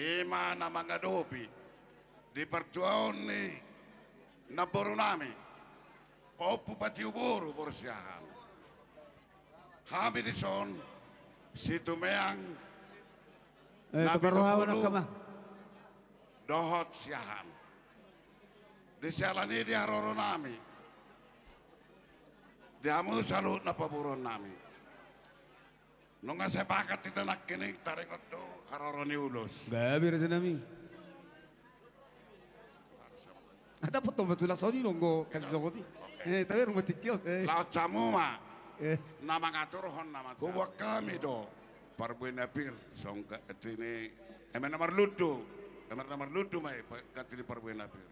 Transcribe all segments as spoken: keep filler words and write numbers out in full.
I ma na mangadopi di partuaon ni namboru nami, Ompu Patiu boru, boru Siahaan. Hami dison Situmeang, eh, na pitupulu dohot Siahaan. Di siala ni i di haroro nami, di hamu saluhut na paboruon nami. Nunga sepakat hita nangkining taringot tu haroro ni ulos. Gabe raja nami. Ada potong betul lah soni nonggo kasih songoti. Eh, tapi rumah tikil. Eh. Laut samu ma. Eh. Na mangaturhon nama. Hubuat hami do parbue na pir songon tini Eme na marlundu, eme na marlundu ma i, ganti ni parbue na pir.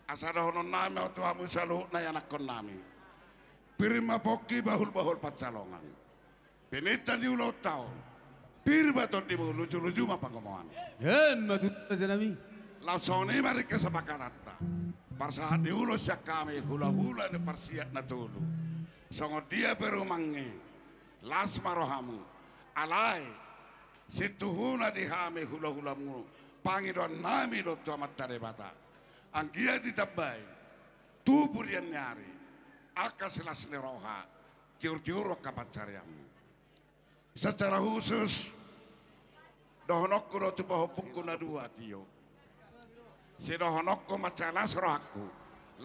Asa dohonon nami ma tu hamu saluhutna ianakkon nami. Pir ma pongki, bahulbahul pansalongan. Pinangido ni ulaonta on, pir ma tondimu, lujuluju ma pangomoan. Emma tutu, raja nami. Laos songon i ma ringkot sapakat hata. Parsahat ni ulaon sian hami hulahula ni Parsiat na tolu. Songon dia pe rumangmi, las ma rohamu. Alai sintuhuna di hami hulahulamu, pangidoan nami do tu Amanta Debata, anggiat ditambai tu purian ni ari angka silas ni roha, tiurtiur angka pansarianmu. Secara khusus, dohononku do tu pahompungku na dua, tio. Sidohononku mansai las rohangku.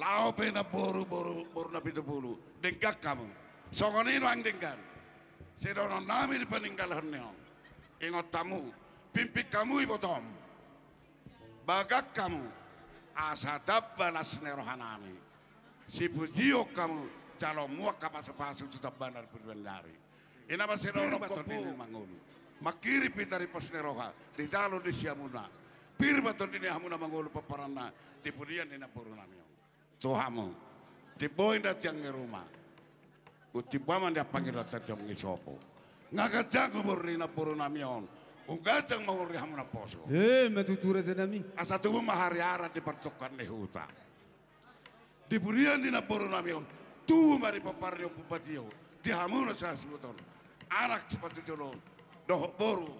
Laho pe namboru, boru, boru Napitupulu, denggan hamu. Songon i nuaeng denggan. Sidohonon nami di paninggalhon ni on. Ingot hamu, pimpin hamu ibotom. Bagak hamu, asa tamba las ni roha nami. Sipujion hamu, jaloon hamu angka pasupasu tu tambana di purian ni ari. I ma sidohononku, pir ma tondi ni mangolu. Manghirim hita rimpos ni roha di jolo ni siamuna. Pir ma tondi ni hamuna mangolu pomparanna di pudian ni namboru nami on. Tu hamu, timbo inda tiang ni ruma. Untimbo ma nian pangidoanta tiang ni sopo. Nunga ganjang umur ni namboru nami on, nunga ganjang ma umur ni hamu naposo. Emma tutu, raja nami. Asa tubu ma hariara di partungkoan ni huta. Di pudian ni namboru nami on, tubu ma di pomparan ni Ompu Patio, di hamuna sahasibuton, anak sipatujoloon, dohot boru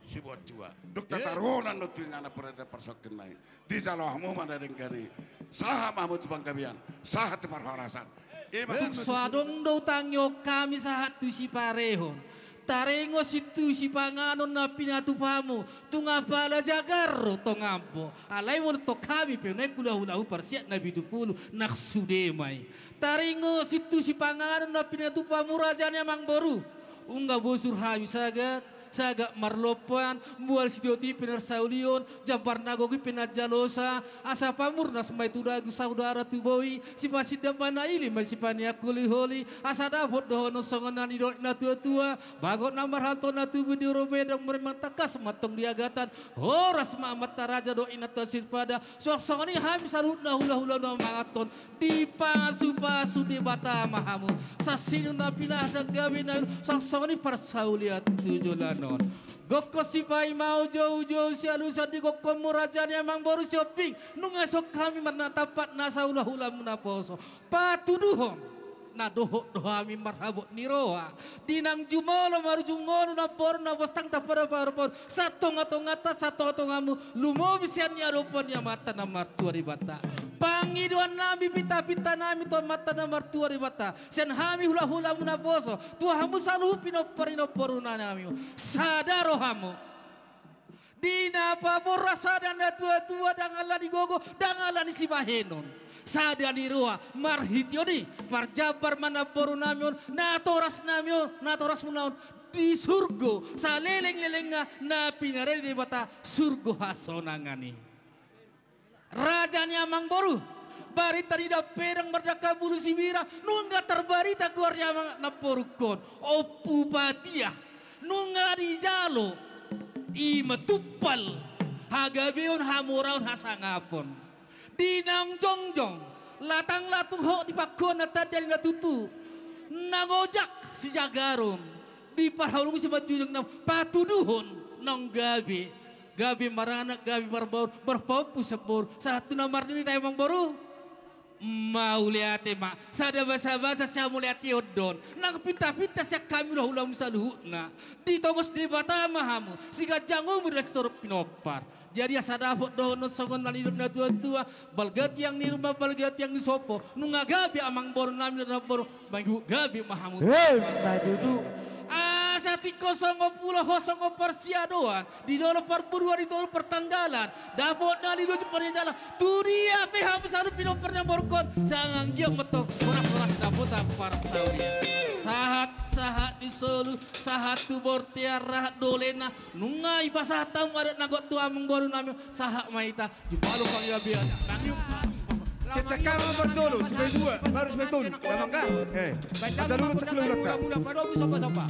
sibuat tua. Dung tataruhon annon tu inganan parade parsongkilna i, dijalo hamu ma na denggan i. Sahat ma hamu tu panggabean, sahat tu parhorasan. I ma. Dung so adong do utangihon hami sahat tu siparehon, taringot situtu sipanganon na pinatupamu tung apala jagar do tongambo. Alai molo tong hami pe nuaeng hulahulamu Parsiat Napitupulu, nang sude ma i. Taringot situtu sipanganon na pinatupamu raja ni amangboru. Nunga bosur hami sagat, sagat marlompan, mual sitiotio pe narsaulion, jambar na gok i pe nanjalosa, asa pamurnas ma i tu daging saudara tu bohi, sipasindak ma na ili ma i sipaneang holiholi, asa dapot dohonon songon na nidok ni natuatua, bagot na marhalto na tubu di robedan, marmata kas ma tong di agatan, horas ma amanta raja dohot inanta sirpada, suang songon i hami saluhutna hulahula na manganhon, dipasupasu Debata ma hamu. Sansingon na pinasahat gabe na, suang songon i parsaulian tu joloan on. Gokhon sipaimaon, joujou sialusan di gokhonmu raja ni amangboru Sihombing, nunga dison hami marnatampak nasa hulahulamu naposo. Patuduhon na dohot do hami marhabot ni roha. Di naung jumolo marujung ngolu namboru na bostang tapara parpor, satongatonganta, satongatongamu, lumobi sian ni adopan ni Amanta na martua Debata. Pangidoan nami, pintapinta nami tu Amanta na martua Debata, sian hami hulahulamu naposo, tu hamu saluhut pinompar ni namboru nami, sada rohamu. Di na paborhat sada natuatua, ndang ala ni gogo, ndang ala ni sibahenon. Sada ni roha, marhite on i, parjambar ma namboru nami on, natoras nami on, natorasmuna on, di surgo, salelenglelengna, na pinarade Debata, surgo hasonangan i. Raja ni amangboru, barita ni dampedang mardangka bulu sibira, nunga tarbarita goar ni amang namborungkon, Ompu Patia, nunga dijalo, i ma tumpal, hagabeon, hamoraon, hasangapon. Di naung jongjong, latanglatung hot di pangkoan na tanda ni na tutu, naung ojak sijagaron, di parhalumu simanjujung na patuduhon, naung gabe, gabe maranak, gabe marbaor, marpaompu sian boru, sahat tu na marnini, amangboru. Mauliate ma, sada basabasa sian mauliate on do on, nang pintapinta sian hami hulahulamu saluhutna, ditongos Debata ma hamu, siganjang umur dohot sitorop pinompar. Jadi asa dapot dohonon songon na nidok ni natuatua, balga tiang ni ruma, balga tiang ni sompo, nunga gabe amangboru nami dohot namboru, mangihut gabe ma hamu. Emma tutu. Asa tingki songon mula ho songon parsiadoan, di dolok parboruan, di toru partanggalan, dapot na niluluju parjajalan, tu dia pe hamu saluhut pinompar ni namborungkon, sai anggiat ma tong horashoras dapotan parsaulian. Sahat, sahat ni solu, sahat tu bontean, sahat dolena, nunga dipasahat hamu adat na gok tu amangboru nami, sahat ma hita, jumalo panggabean. Sesakal nomor tolu, sipai dua, baru sipai tolu. Damang ka? Eh, masa dulu, masa dulu, masa dulu. Mula-mula padomu somba-somba.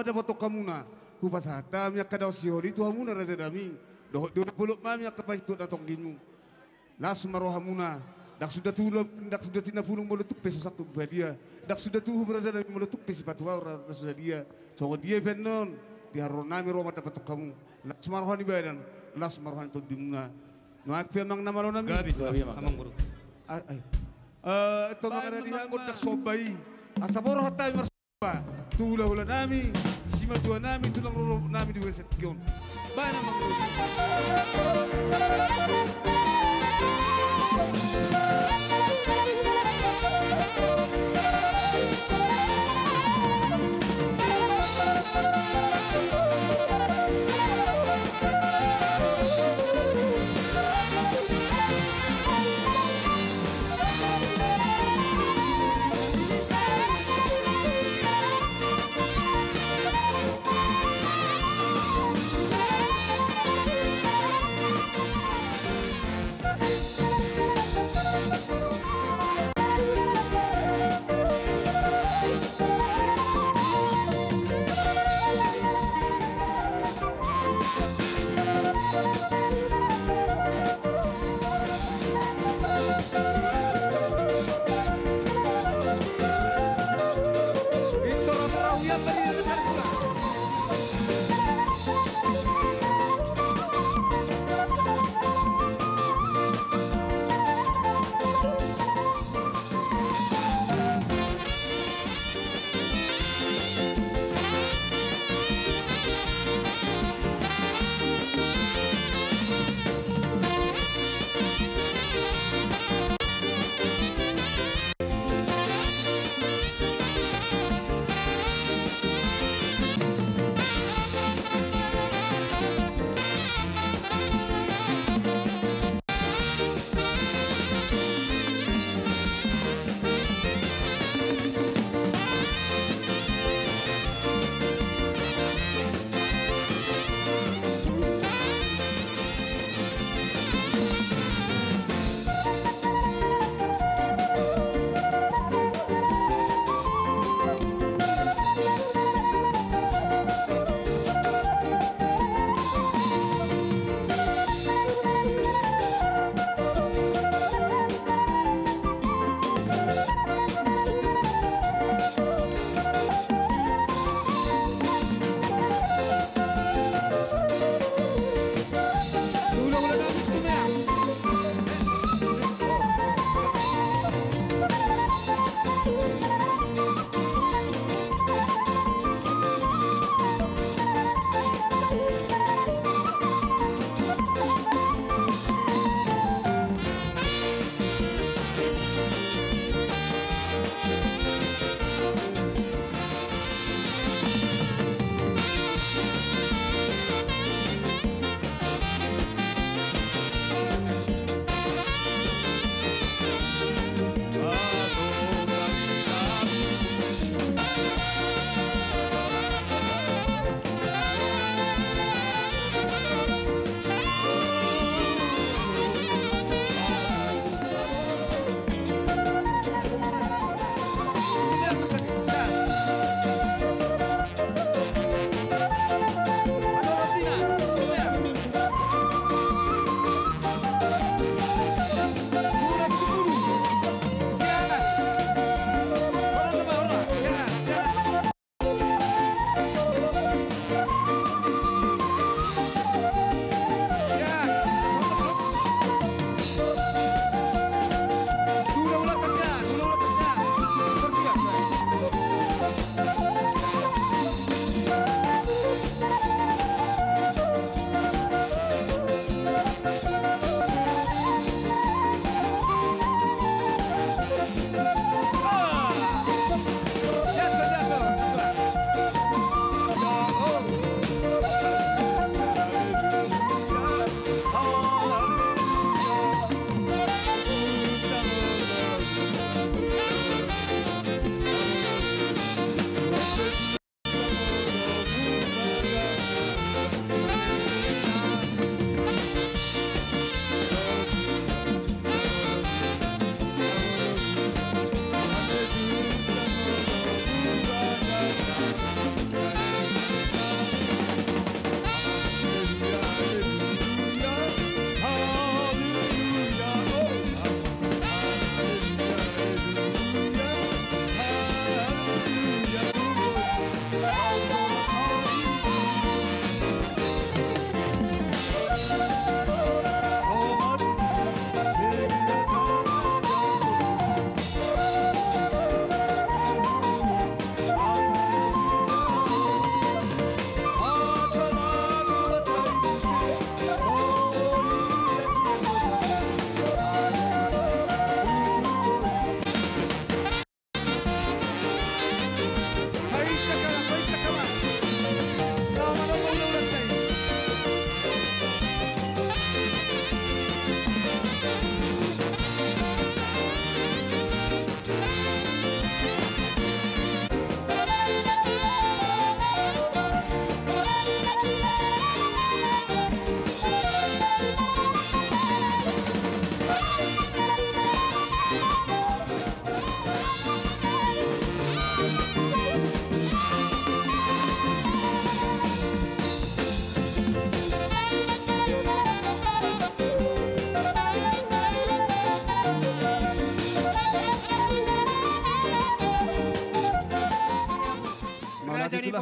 dapothon hamuna. Hupasahat hami angka dao sihol i tu hamuna raja nami, dohot di dolok nami angka pasituak na tonggimu. Las ma rohamuna. Ndang suda tulo, ndang suda tinapulung molo tung pe so sangkup badia. Ndang suda tuhu raja nami molo tung pe sipatupaon ra-, ra so sadia. Songon dia pe annon, di haroro nami ro mandapothon hamu. Las ma roha ni badan, las ma roha ni tondimuna. Nuaeng pe amang na malo nami. Gabe tu amang. Amang boru. Ah, eh. Eh, tong mangaradi amang gondang somba i. Asa boha roha nami mar- tu hulahula nami, simatua nami, tulang rorobot nami di bagasan tingki on. Baen amang.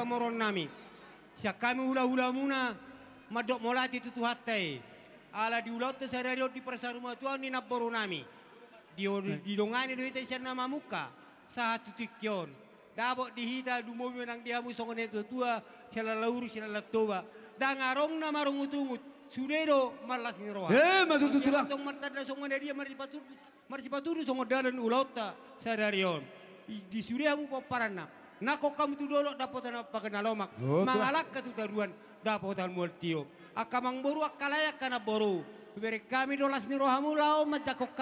Pamoruon nami, sian hami hulahulamuna mandok mauliate tu Tuhanta i. Ala di ulaonta sadari on di parsaurmatuaon ni namboru nami, di, didongani do hita sian na mamungka sahat tu tingki on. Dapot di hita lumobi ma nang di hamu songon na nidok ni natuatua, sian lala uruk sian lala toba. Ndang adong na marungutungut, sude do marlas ni roha. Emma tutu, Tulang. Antong martanda songon na dia marsipatudu, marsipatudu songon dalan ulaonta sadari on. I, di sude hamu pomparanna. Nangkok hamu tu dolok dapotan bagas na lomak. Mangalangka tu toruan dapotan mual tio. Angka amangboru, angka lae, angka namboru, hubereng hami do las ni rohamu laho manjangkon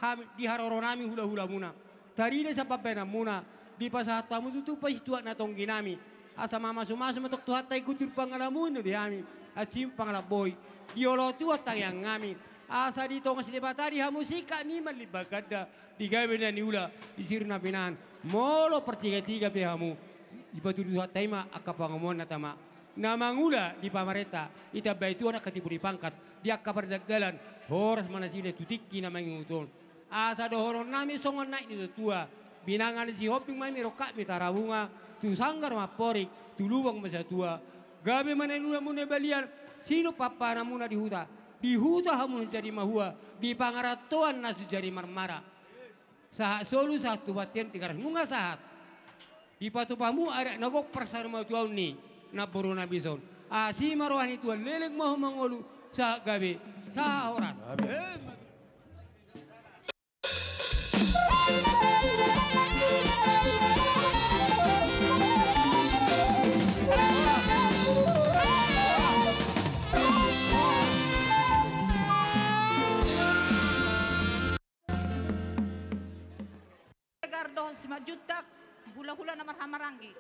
hami di haroro nami hulahulamuna. Tarida sian pambahenanmuna, dipasahat hamu tutu pasituak na tonggi nami. Asa mamasumasu ma tong Tuhanta i guntur pangalamboion di hami, ansi pangalamboi. Di oloan Tuhan tangiang nami, asa ditongos Debata di hamu singkat ni manimba ganda, di gabe na niula, di sirna pinahan. Molo partigatiga pe hamu, dipatudu Tuhanta i ma angka pangomoan na tama, na mangula di pamarenta, ditambai Tuhan angka tibu ni pangkat, di angka pardaldalan, horas ma nasida tu tingki na mangihut on. Asa dohonon nami songon na nidok ni natuatua, binanga ni Sihombing ma i, rongkap ni Tarabunga, tu sanggar ma amporik, tu lubang ma satua. Gabe ma na niulamuna di balian, sinur pahanpahananmuna di huta, di huta hamu na so jadi mahua, di pangarantoan na so jadi marmara. Sahat solu, sahat tu bontean, Tigaras nunga sahat. Dipatupa hamu adat na gok parsaurmatuaon ni namboru nami dison. Asi ma roha ni Tuhan, leleng ma ho mangolu, sahat gabe, sahat horas. Amin. Siregar dohot Simanjuntak, hulahula na marhahamaranggi.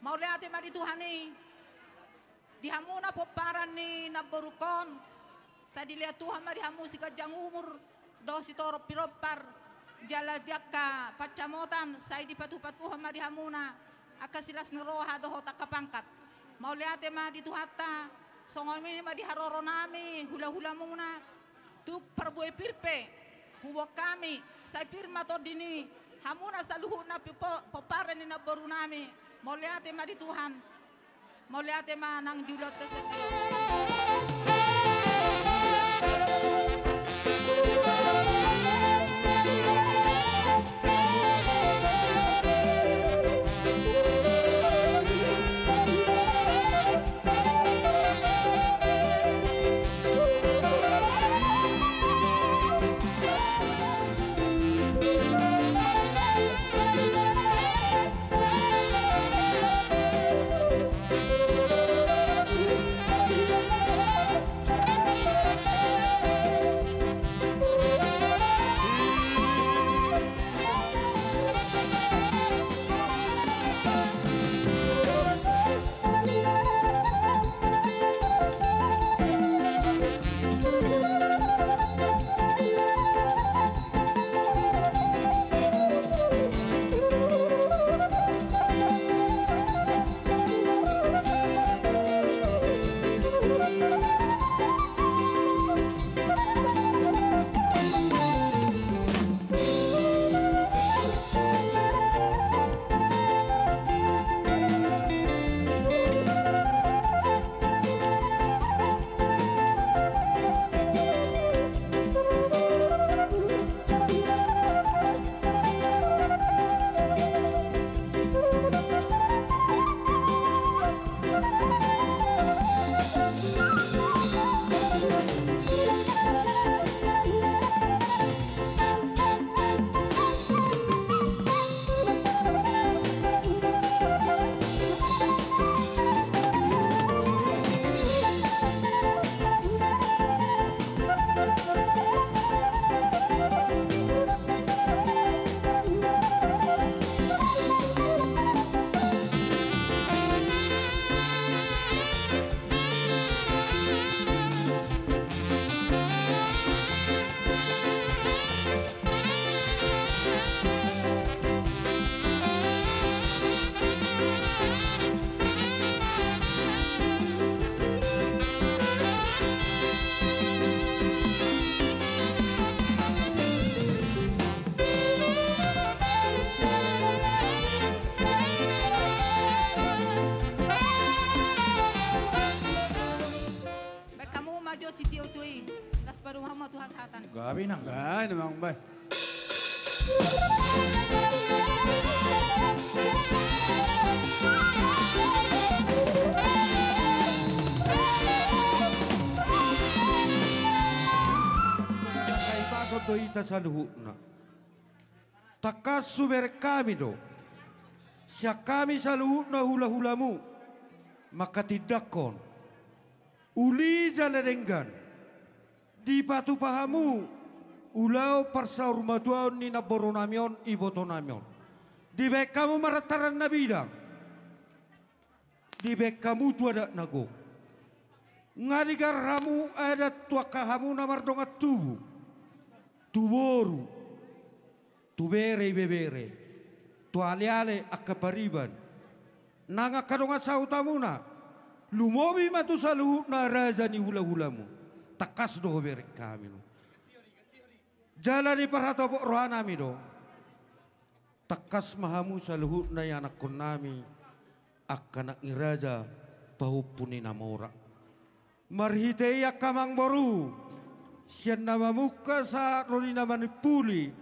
Mauliate ma di Tuhan i, di hamuna pomparan ni namborungkon, sai dilehon Tuhan ma di hamu siganjang umur dohot sitorop pinomparhon, jala di angka pansamotan sai dipatupa Tuhan ma di hamuna angka silas ni roha dohot angka pangkat. Mauliate ma di Tuhanta, songon i ma di haroro nami hulahulamuna. Tung parbue pir pe huboan hami, sai pir ma tondi ni hamuna saluhutna pi-, po-, pomparan ni namboru nami. Mauliate ma di Tuhan. Mauliate ma nang di ulaonta sadari on. Bae, inang. Bae, inang, bae. Jala ipason do hita saluhutna. Tangkas hubereng hami do sian hami saluhutna hulahulamu manghatindanghon uli jala denggan dipatupa hamu ulaon parsaurmatuaon ni namborunami on, ibotonami on. Dibaen hamu marataran na bidang, dibaen hamu tu adat na gok. Nga digarar hamu adat tu angka hamu na mardongan tubu, tu boru, tu bere ibebere, tu aleale angka pariban, nang angka dongan sahutamuna, lumobi ma tu saluhutna raja ni hulahulamu. Tangkas do hubereng hami. Jala diparhatopot rohanami do. Tangkas ma hamu saluhutna ianakkonnami, angka anak ni raja, pahompu ni na mora. Marhite i angka amangboru, sian na mamungka sahat ro di na manimpuli,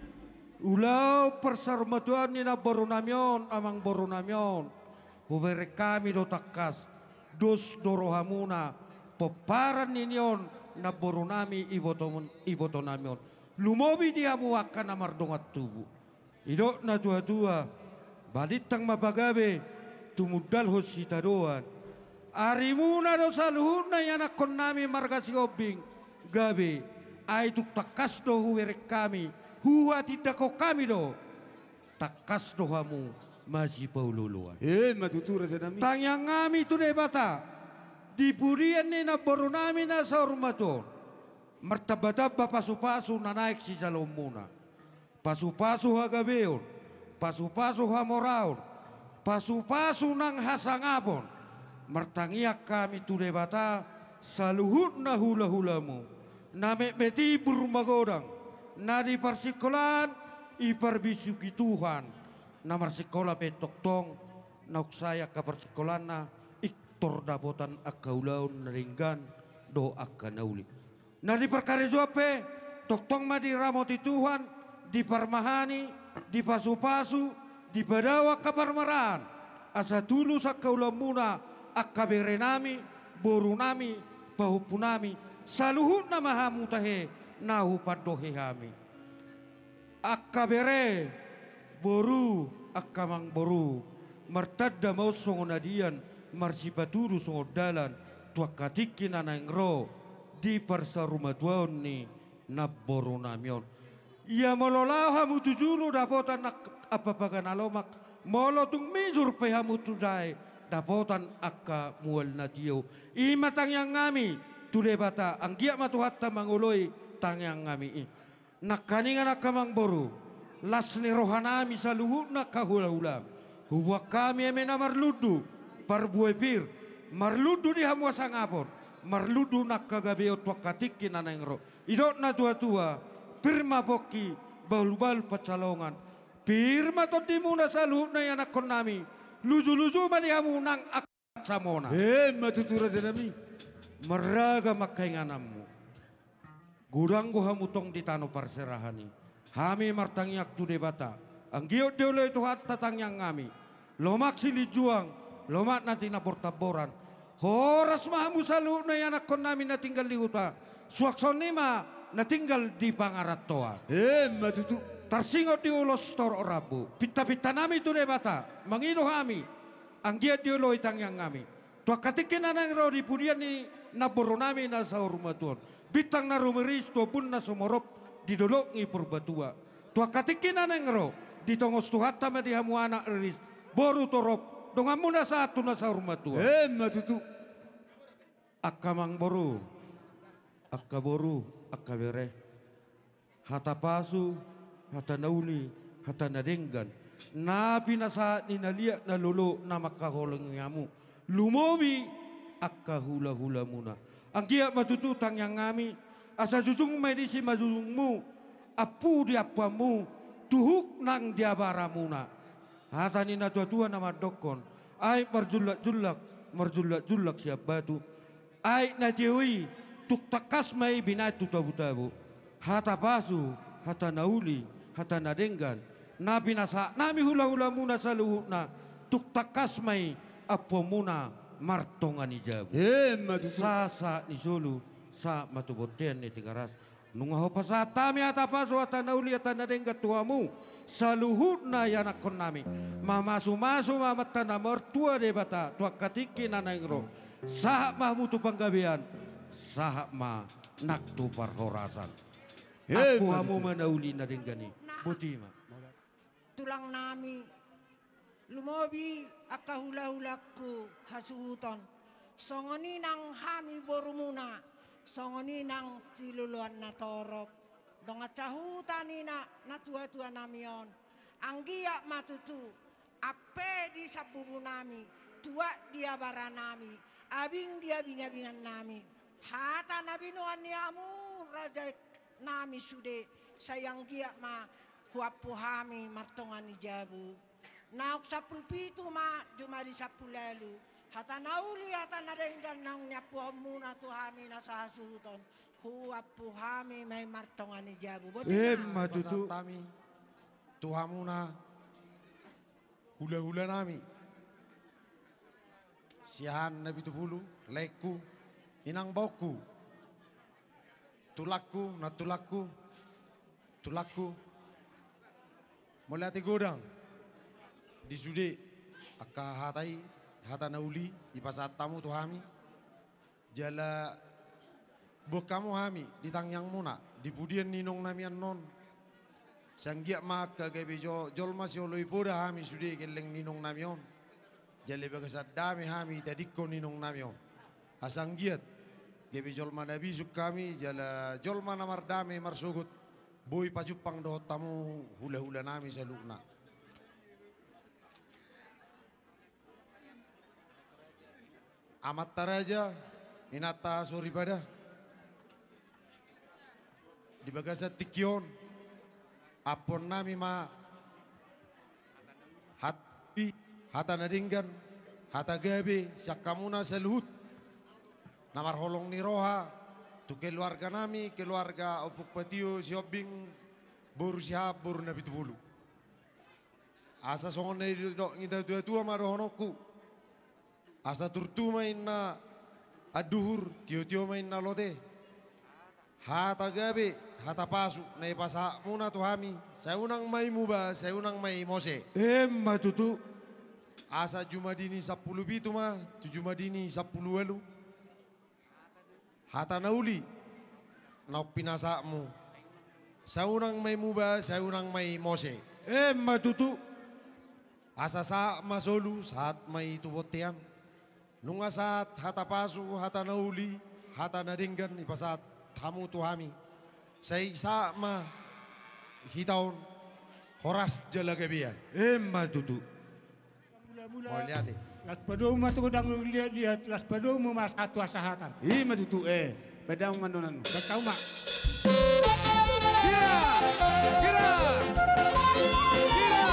ulaon parsaurmatuaon ni namborunami on, amangborunami on, hubereng hami do tangkas, dos do rohamuna pomparan ni on namborunami, iboto-, ibotonami on. Lumobi di hamu angka na mardongan tubu. Didok natuatua, balintang ma pagabe, tumundalhon sitadoan. Arimuna do saluhutna ianakkonnami marga Sihombing, gabe, ai tung tangkas do hubereng hami, huhatindanghon hami do, tangkas do hamu masipaolooloan. Emma tutu, rajanami. Tangiangnami tu Debata, di pudian ni namborunami na saurmatuaon, martambatamba pasupasu na naeng sijaloonmuna. Pasupasu hagabeon, pasupasu hamoraon, pasupasu nang hasangapon. Martangiang hami tu Debata, saluhutna hulahulamu, na metmet i bur magodang, na di parsingkolaan, diparbisuhi Tuhan, na marsingkola pe tongtong, naung sae angka parsingkolaanna, ingkon dapotan angka ulaon na denggan dohot angka na uli. Na di parkarejoan pe, tongtong ma diramoti Tuhan, diparmahani, dipasupasu, dipadao angka parmaraan, asa tulus angka ulaonmuna, angka berenami, borunami, pahompunami, saluhutna ma hamu tahe, na hupandohi hami. Angka bere, boru, angka amangboru, martanda ma on songon adian, marsipatudu songon dalan, tu angka tingki na naeng ro, di parsaurmatuaon ni namborunami on. Ia molo laho hamu tu julu dapotan ak-, ampa paga na lomak, molo tung mijur pe hamu tu jae dapotan angka mual na tio. I ma tangiangnami tu Debata, anggiat ma Tuhanta mangoloi tangiangnami i. Nangkaningan angka amangboru, las ni rohanami saluhutna angka hulahula. Huboan hami eme na marlundu, parbue pir, marlundu di hamu hasangapon, marlundu nang hagabeon tu angka tingki na naeng ro. Didok natuatua, pir ma pongki, bahulbahul pansalongan. Pir ma tondimuna saluhutna ianakkonnami, lujuluju ma di hamu nang Samona. Emma tutu rajanami. Marragam angka ingananmu. Godang do hamu tong di tano parserahan i. Hami martangiang tu Debata. Anggiat dioloi Tuhanta tangiangnami. Lomak silinjuang, lomak na tinabortaboran. Horas ma hamu saluhutna ianakkonnami na tinggal di huta. Suang songon i ma na tinggal di pangarantoan. Emma tutu. Tarsingot di ulos torop rambu. Pintapintanami tu Debata. Mangido hami. Anggiat dioloi tangiangnami. Tu angka tingki na naeng ro di pudian ni namborunami na saurmatuaon. Bintang na rumiris tu ombun na sumorop di dolok ni Purbatua. Tu angka tingki na naeng ro, ditongos Tuhanta ma di hamu anak riris, boru torop, donganmuna sahat tu na saurmatuaon. Emma tutu. Angka amangboru, angka boru, angka bere. Hata pasu, hata na uli, hata na denggan. Na pinasahat ni na liat na lolo na mangkaholongi hamu. Lumobi angka hulahulamuna. Anggiat ma tutu tangiangnami, asa jujung ma i di simanjujungmu, ampu di ampuanmu, tuhuk nang di abaramuna. Hata ni natuatua na mandokkon, aek marjullakjullak, marjullakjullak sian batu. Aek na tio i, tung tangkas ma i binaen tu tabutabu. Hata pasu, hata na uli, hata na denggan, na pinasahat nami hulahulamuna saluhutna, tung tangkas ma i ampuanmuna martonga ni jabu. Emma tutu. Sahat-sahat ni solu, sahat ma tu bontean ni Tigaras. Nunga hupasahat hami hata pasu, hata na uli, hata na denggan tu hamu saluhutna ianakkon nami. Mamasumasu ma Amanta na martua Debata tu angka tingki na naeng ro. Sahat ma hamu tu panggabean, sahat ma nang tu parhorasan. Emma tutu. Ampu hamu ma na uli na denggan i. Boti ma. Tulang nami, lumobi angka hulahulangku hasuhuton. Songon i nang hami borumuna, songon i nang siloloan na torop. Dongan sahuta ni na, natuatua nami on. Anggiat ma tutu, ampe di sambubu nami, tuat di abara nami, abing di abingabingan nami. Hata na binoan ni hamu raja nami sude, sai anggiat ma huampu hami martonga ni jabu. Naung sampulu pitu ma jumadi sampulu ualu. Hata na uli, hata na denggan naung niampuhonmuna tu hami na sahasuhuton, huampu hami ma i martonga ni jabu. Boti ma. Emma tutu. Pasahat hami tu hamuna hulahula nami, siahaan Napitupulu, laengku, inangbaongku, tulangku, nantulangku, tulangku. Mauliate godang di sude angka hata i, hata na uli, dipasahat hamu tu hami. Jala boan hamu hami di tangiangmuna, di pudian ni inong nami annon. Sai anggiat ma angka gabe jo-, jolma sioloi poda hami sude gelleng ni inong nami on. Jala di bagasan dame hami tadingkon inong nami on. Asa anggiat gabe jolma na bisuk hami, jala jolma na mardame marsogot. Boi pajumpang dohot hamu hulahula nami saluhutna. Amanta raja, inanta soripada. Di bagasan tingki on, ampuon nami ma hat-, hata na denggan, hata gabe, sian hamuna saluhut. Na marholong ni roha, tu keluarga nami, keluarga Ompung Patio, Sihombing, boru Sihab, boru Napitupulu. Asa songon na nidok ni natuatua ma dohononku. Asa turtu ma inna anduhur, tiotio ma inna lote. Hata gabe, hata pasu, na dipasahatmuna tu hami, sai unang ma i muba, sai unang ma i mose. Emma tutu. Asa jumadi ni sampulu pitu ma, tu jumadi ni sampulu ualu. Hata na uli naung pinasahatmu. Sai unang ma i muba, sai unang ma i mose. Emma tutu. Asa sahat ma solu, sahat ma i tu bontean. Nunga sahat hata pasu, hata na uli, hata na denggan dipasahat hamu tu hami. Sai sahat ma hita on horas jala gabean. Emma tutu. Mauliate. Las padomu ma tu godang liat-liat, las padomu ma sahat tu hasahatan. I ma tutu, eh. Bahen damang annon. Bahen damang ma. Kira! Kira! Kira! Kira!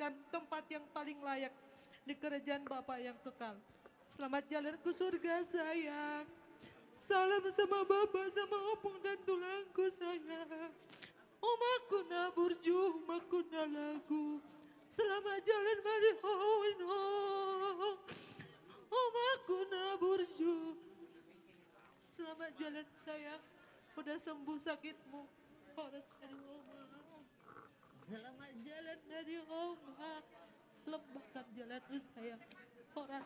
Tempat yang paling layak di kerajaan Bapa yang kekal. Selamat jalan ke surga, sayang. Salam sama Bapa, sama Opung dan Tulangku, sayang. Omakku na burju, omakku na lagu. Selamat jalan, Mari Hoino. Omakku na burju. Selamat jalan, sayang. Udah sembuh sakitmu. Horas dari Oma. Selamat jalan dari Oma. Lembahkan jalanmu, sayang. Horas.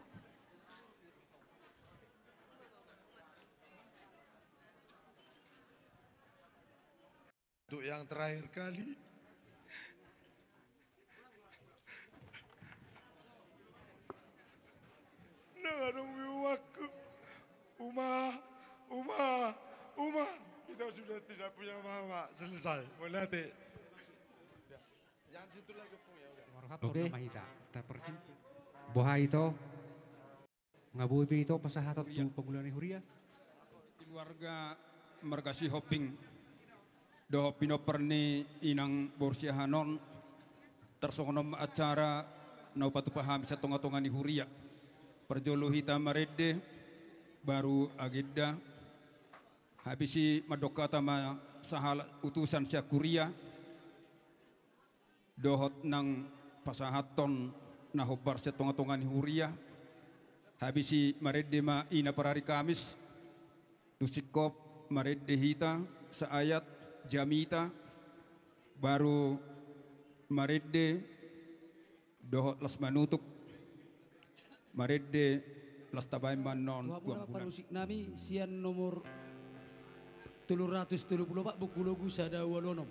Untuk yang terakhir kali. Nang adong umakku. Uma, uma, uma. Kita sudah tidak punya mama. Selesai. Mauliate. Jangan situ lagi, Pung, ya udah. Oke. Boha ito? Nga boi be ito pasahaton tu pangula ni huria? Keluarga marga Sihombing dohot pinompar ni inang boru Siahaan on, tarsongon on ma acara na hupatupa hami sian tonga-tonga ni huria. Parjolo hita marende, baru agenda, habis i mandok hata ma sahalak utusan sian huria, dohot nang pasahathon na hombar sian tonga-tonga ni huria. Habis i marende ma ina parari Kamis, dung singkop marende hita saayat jamita, baru marende dohot las manutup. Marende, las tabaen ma annon tu hamuna, tu hamuna parmusik nami sian nomor tolu ratus tolu pulu opat, buku logu sada ualu onom.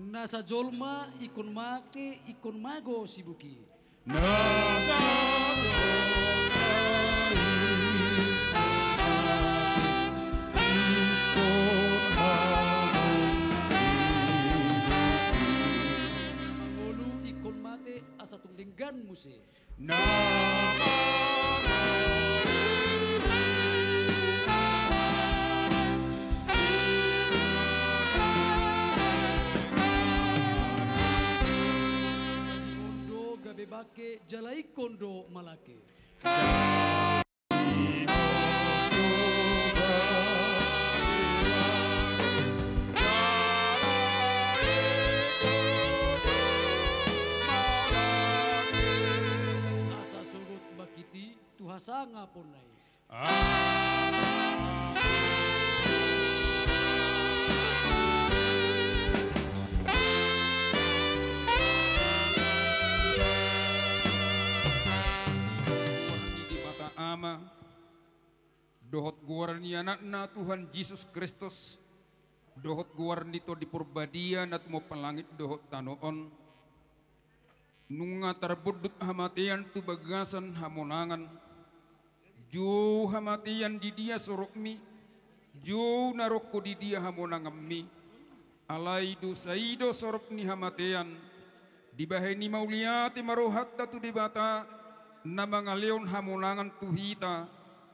Nasa jolma ingkon mate, ingkon mago sibuki. Nasa jolma ingkon mate, ingkon mago sibuki. Mangolu ingkon mate, asa tung denggan muse. Na mangolu. Ingkon do gabe bangke, jala ingkon do malangke. Asa sogot bangkit i tu hasangaponna i. Goar ni Debata Ama, dohot goar ni Anakna Tuhan Jesus Kristus, dohot goar ni Tondi Porbadia na tumompa langit dohot tano on, nunga tarbondut hamatean tu bagasan hamonangan. Jou hamatean di dia sorokmi, jou na ro ho di dia hamonanganmi. Alai dosa i do sorop ni hamatean. Dibahen i mauliate ma rohanta tu Debata, na mangalehon hamonangan tu hita,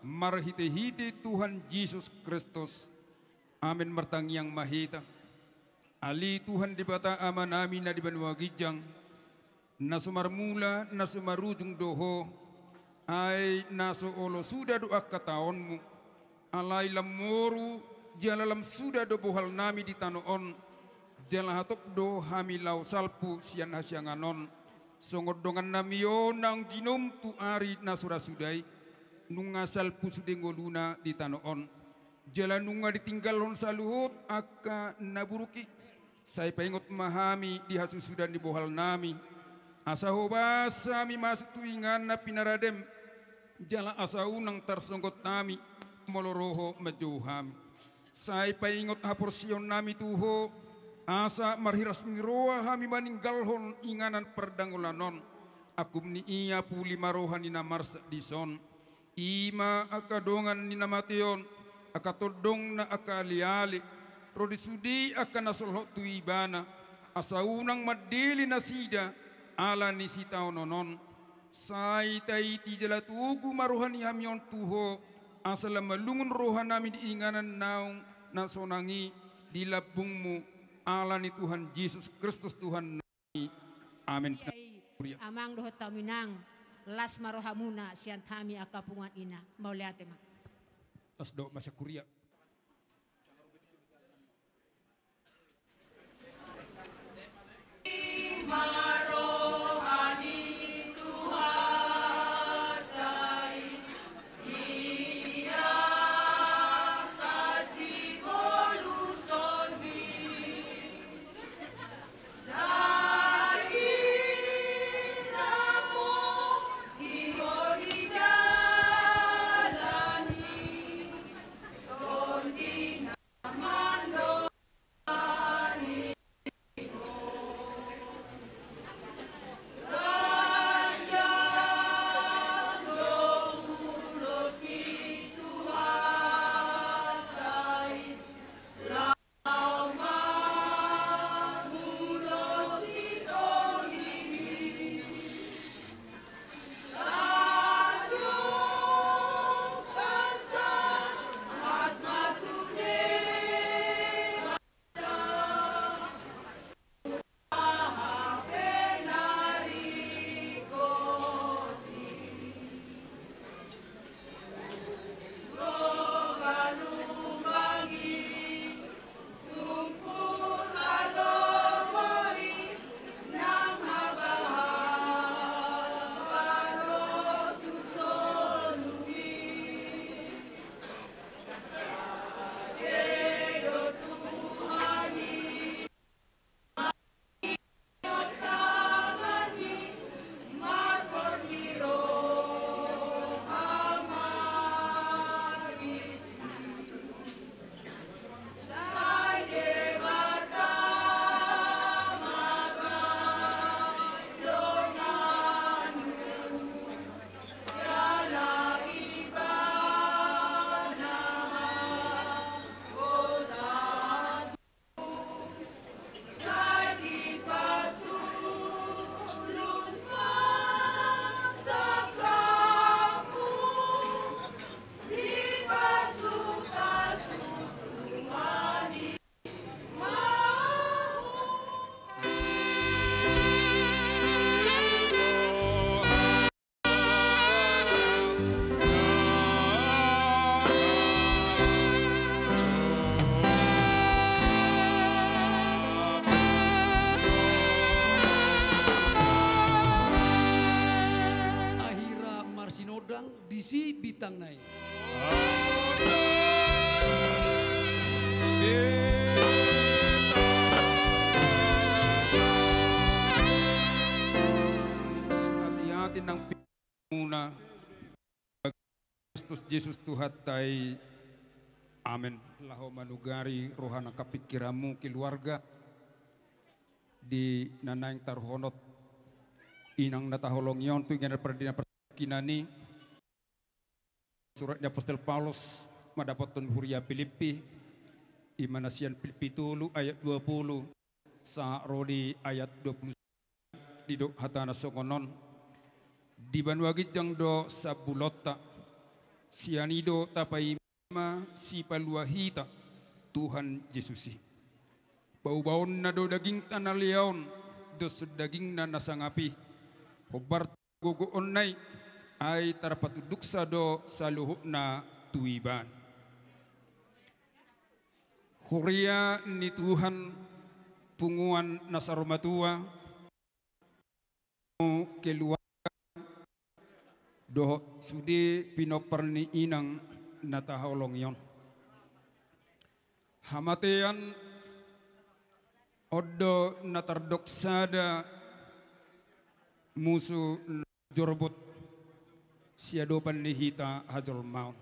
marhite-hite Tuhan Jesus Kristus. Amen. Martangiang ma hita. Ale Tuhan Debata Amanami na di banua ginjang, na so marmula, na so marujung do Ho, ai na so olo suda do angka taonmu, alai lam moru jala lam suda do bohalnami di tano on, jala hatop do hami laho salpu sian hasiangan on, songon dongannami on naung ginomu tu ari na so ra suda i, nunga salpu sude ngoluna di tano on. Jala nunga ditinggalhon saluhut angka na buruk i, sai paingot ma hami di hasusudan ni bohalnami, asa hobas hami masuk tu inganan na pinaradem, jala asa unang tarsonggot hami molo ro Ho manjou hami. Sai paingot haporseaonnami tu Ho, asa marhiras ni roha hami maninggalhon inganan pardangolanon, angkup ni ia puli ma roha ni na marsak dison. I ma angka dongan ni na mate on, angka tondongna, angka aleale, ro di sude angka na solhot tu ibana, asa unang mandele nasida ala ni sitaonon on. Sai taiti jala togu ma roha ni hami on tu Ho, asa lam malungun rohanami di inganan naung na sonang i di lambungmu, ala ni Tuhan Jesus Kristus Tuhan nami. Amen. Ia i, amang dohot hamu inang, las ma rohamuna sian hami angka punguan ina. Mauliate ma. Las do masa kuria. Akhira marsinondang disi bintangna i. Hati-hati nang muna, Kristus Jesus Tuhanta i. Amen. Laho manugari roha nang pingkiranmu keluarga di na naeng taruhonot inang na taholongi on tu inganan pardina parsakinan i. Surat ni apostel Paulus mandapothon huria Pilippi, i ma na sian Pilippi tolu ayat dua pulu sahat ro di ayat dua pulu. Didok hatana songon on: Di banua ginjang do sambulonta, sian i do tapaima Sipalua hita, Tuhan Jesus i. Paubaonna do dagingta na lea on doshon dagingna na sangap i. Hombar gogoonna i, ai tarpatunduksa do saluhutna tu Ibana. Huria ni Tuhan, punguan na saur matua, keluarga dohot sude pinompar ni inang na taholongi on. Hamatean on do na tardok sada musu na jorbut siadopan ni hita hajolmaon.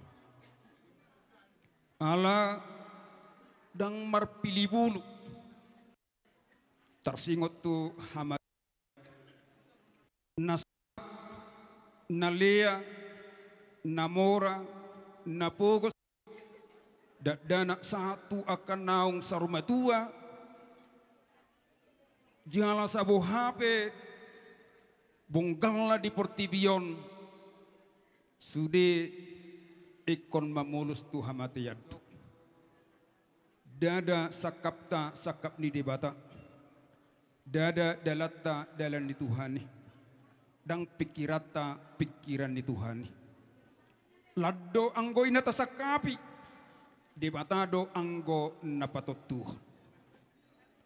Ala ndang marpilipulu tarsingot tu hamatean, na sangap, na lea, na mora, na pogos, dakdanak sahat tu angka naung saur matua, jala saboha pe bonggalna di portibi on, sude ingkon mamolus tu hamatean do. Ndada sangkapta sangkap ni Debata, ndada dalanta dalan ni Tuhan i, ndang pingkiranta pingkiran ni Tuhan i. Lan do anggo i na tasangkapi, Debata do anggo na patontuhon.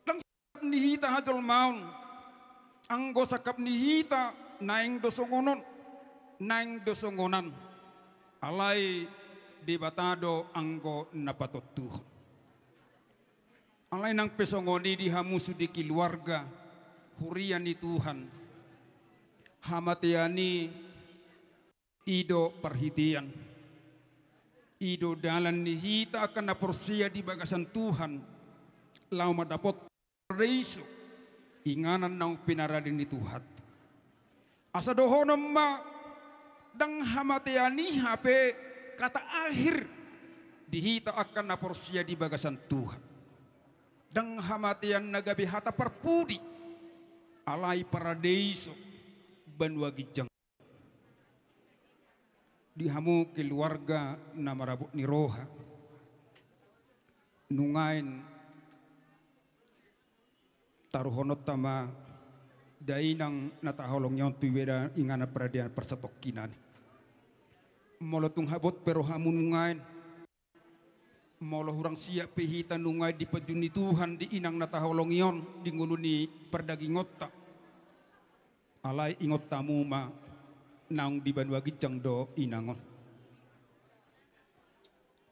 Ndang sangkap ni hita hajolmaon, anggo sangkap ni hita naeng do songon on, naeng do songon an. Alai Debata do anggo na patontuhon. Alai nang pe songon i di hamu sude keluarga, huria ni Tuhan, hamatean i, i do parhitean, i do dalan ni hita angka na porsea di bagasan Tuhan, laho mandapot paradeiso, inganan naung pinarade ni Tuhanta. Asa dohonon ma, ndang hamatean i hape kata akhir di hita angka na porsea di bagasan Tuhan. Ndang hamatean na gabe hata parpudi, alai paradeiso, banua ginjang. Di hamu keluarga na marabot ni roha, nuaeng taruhononta ma dainang na taholongi on tu ibana inganan paradian parsatongkinan i. Molo tung habot pe rohamu nuaeng, molo hurang siap pe hita nuaeng dipajual ni Tuhan di inang na taholongi on di ngolu ni pardagingonta, alai ingot hamu ma naung di banua ginjang do inang on.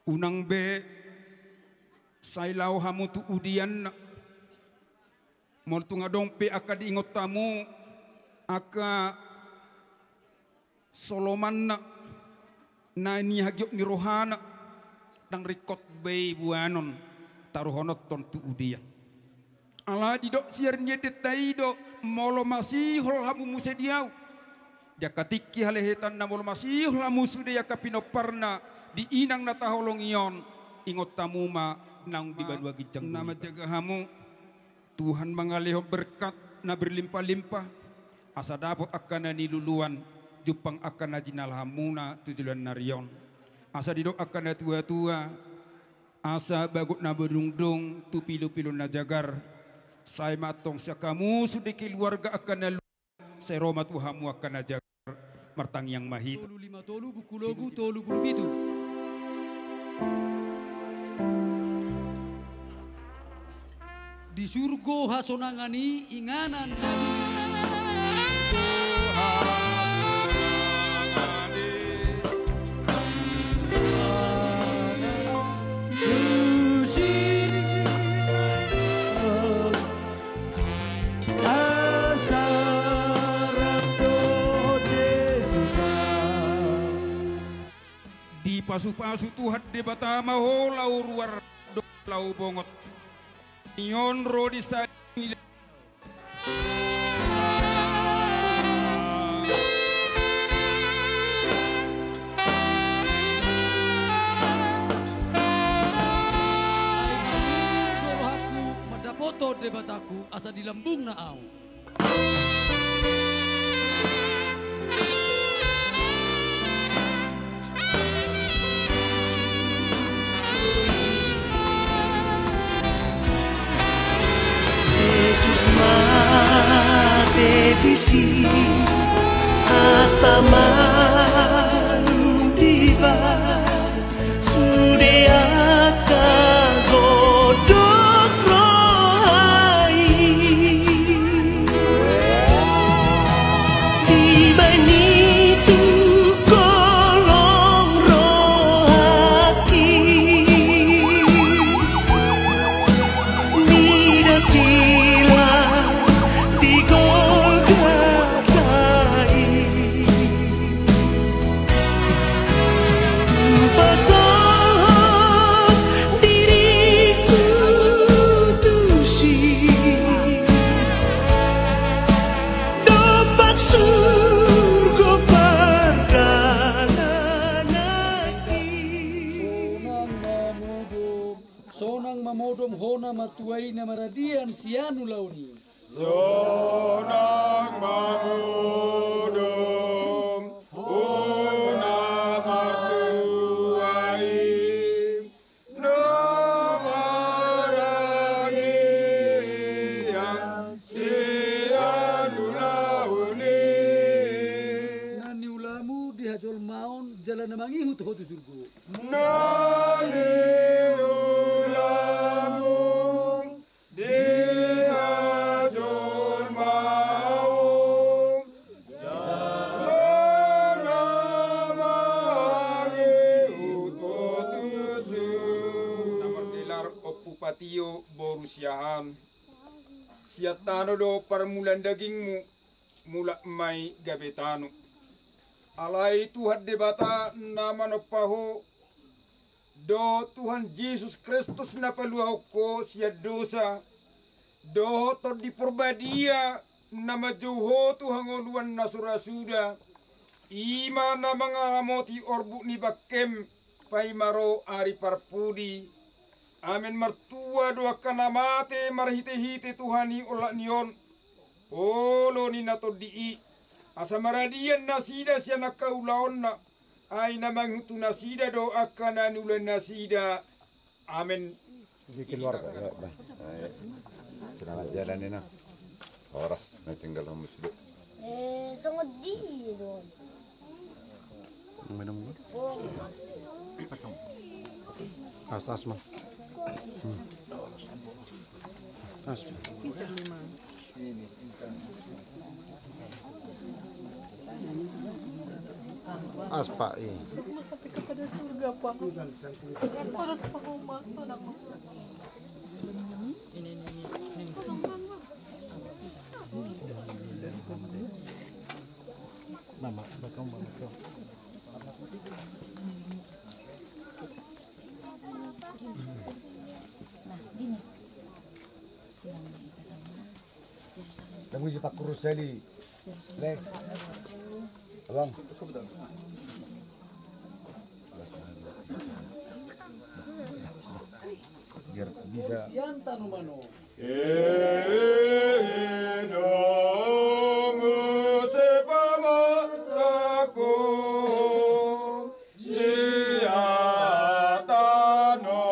Unang be sai laho hamu tu udianna. Molo tung adong pe angka diingot hamu, angka solomanna, na nihagiot ni rohana, ndang ringkot be i boanon taruhononhon tu udian. Ala didok sian ni endenta i do, molo masihol hamu muse di ahu, di angka tingki halehetanna, molo masihol hamu sude angka pinomparna di inang na taholongi on, ingot hamu ma naung di banua ginjang na manjaga hamu. Tuhan mangalehon berkat na berlimpah-limpah, asa dapot angka na niluluan, jumpang angka na jinalahanmuna tu joloan ni ari on. Asa didok angka na tua-tua, asa bagot na madungdung tu pilu-pilu na jagar. Sai ma antong sian hamu sude keluarga angka na lu-, sai ro ma tu hamu angka na jagar. Martangiang ma hita. Tolu lima tolu, buku logu tolu pulu pitu. Di surgo hasonangan i inganan nami. Asa rap dohot Jesus. Dipasupasu Tuhan Debata ma ho laho ruar dohot laho bongot. Nion ro di sa-, Ai patudu rohangku mandapothon Debatangku, asa di lambungna ahu. Jesus mate disi, asa malum dibahen sude angka godok roha i. Dibahen i tu kolong rohangki. Mida sila di Golgota i. Hupasahat diringku tusi, dompak surgo pardalananki. Sonang ma modom, sonang ma modom hona martua i na maradian sian ulaon i. Sonang ma modom hona martua i na Na mangihut ho tu surgo. Na niulamu di hajolmaon, jala na mangihut ho tu surgo. Na margelar Ompu Patio boru Siahaan. Sian tano do parmulaan dagingmu, mulak ma i gabe tano. Alai Tuhan Debata na manompa ho, dohot Tuhan Jesus Kristus na paluahon ho sian dosa, dohot Tondi Porbadia na manjou ho tu hangoluan na so ra suda, i ma na mangaramoti orbuk ni bangkem paima ro ari parpudi. Amen. Martua do angka na mate marhitehite Tuhan i olat ni on, olo ni na tondi i, asa maradian nasida sian angka ulaonna, ai na mangihut tu nasida do angka na niula nasida. Amen. Di keluarga, ya, Bang. Ayo. Selamat jalan, Nina. Horas, na tinggal hamu sude. Eh, songon dia do. Minum dulu. Oh. As, as, Bang. Hmm. As. As, Pak, i. Sampai kepada surga, Pak. Harus pengumah, saudara. Mama, belakang, Mama. Nah, gini. Silang kita tahu. Kamu isi pakur seli. Lek. Abang. Biar bisa. Sian tano mano. I do muse pamatangku. Sian tano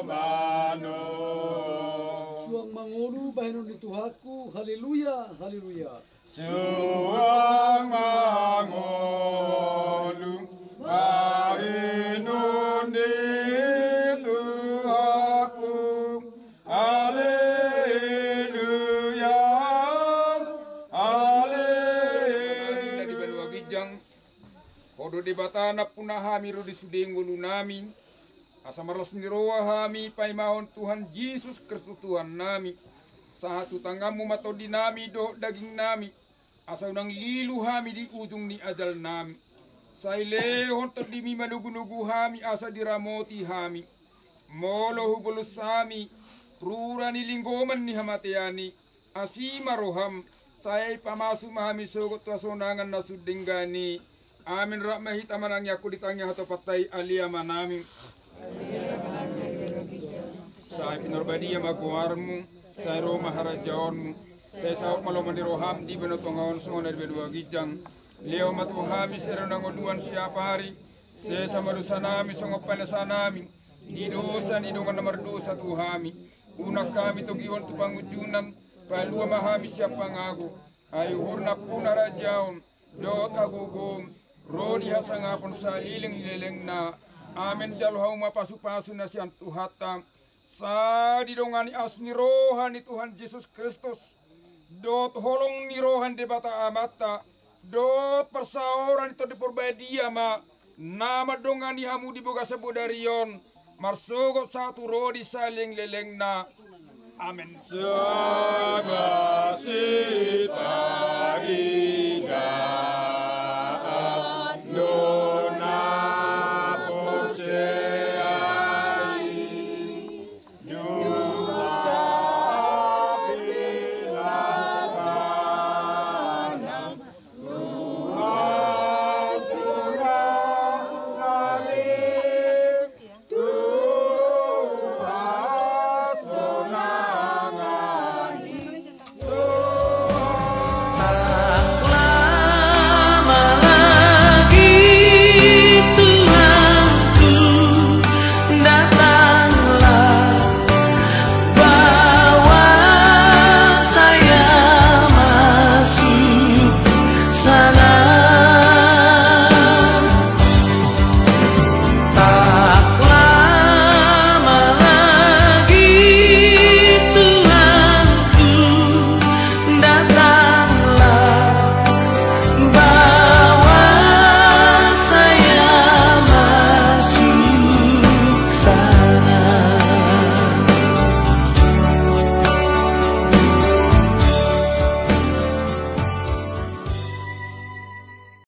mano. Suang mangolu bahenon ni Tuhanku, haleluya, haleluya. Suang mangolu bahenon ni Tuhanku, haleluya, haleluya. Di banua ginjang. Ho do Debata nampuna hami ro di sude ngolunami, asa marlas ni roha hami paimahon Tuhan Jesus Kristus Tuhannami. Sahat tu tanganmu ma tondinami dohot dagingnami, asa unang lilu hami di ujung ni ajalnami. Sai lehon tondimi manogunogu hami asa diramoti hami. Molo hubolus hami rura ni linggoman ni hamatean i, asi ma roham, sai pamasu ma hami sogot tu hasonangan na sun denggan i. Amen. Rap ma hita manangiangkon di tangiang hatopanta i, Ale Amanami. Sai pinarbadia ma goarmu, sai ro ma harajaonmu, sai saut ma lomo ni roham di banua tonga on songon na di banua ginjang. Lehon ma tu hami sadari on hangoluan siapari, sesa ma dosanami songon panesanami di dosa ni dongan na mardosa tu hami. Unang hami togihon tu pangunjunan, palua ma hami sian pangago. Ai uhur nampuna harajaon dohot hagogoon ro di hasangapon saleleng ni lelengna. Amen. Jalo hamu ma pasupasu na sian Tuhanta, sai didongani asi ni roha ni Tuhan Jesus Kristus, dohot holong ni roha ni Debata Amanta, dohot parsaoran ni Tondi Parbadia ma na mandongani hamu di bagasan bodari on, marsogot sahat tu ro di saleleng ni lelengna. Amen. Saba sita